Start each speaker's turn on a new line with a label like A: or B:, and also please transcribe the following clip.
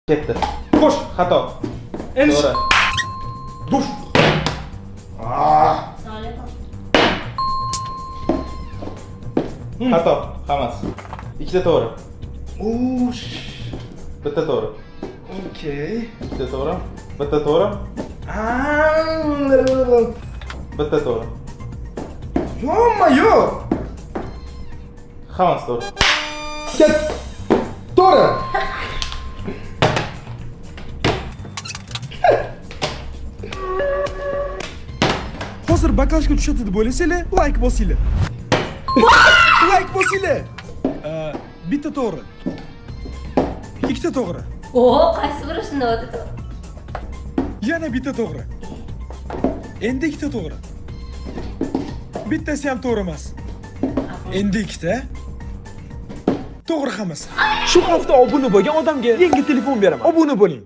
A: Ketdi.
B: Qo'sh.
A: Xato.
B: Endi.
A: To'g'ri.
B: Duf. Ah.
A: Xato. Hammasi. Ikkita to'g'ri.
B: Ush.
A: Bitta to'g'ri.
B: Okey.
A: Ikkita to'g'ri. Bitta to'g'ri.
B: Ah.
A: Bitta to'g'ri.
B: Ё-моё!
A: Hammasi to'g'ri.
B: Ket. To'g'ri.
C: Hozir баклажка tushadi deb o'ylasanglar, layk bosinglar. Layk bosinglar. Bitta to'g'ri. Ikkita to'g'ri.
D: O, qaysi biri shunda o'tdi?
C: Yana bitta to'g'ri. Endi ikkita to'g'ri. Bittasi ham to'g'ri emas. Endi ikkita. To'g'ri hammasi. Shu hafta obuna bo'lgan odamga yangi telefon beraman. Obuna bo'ling.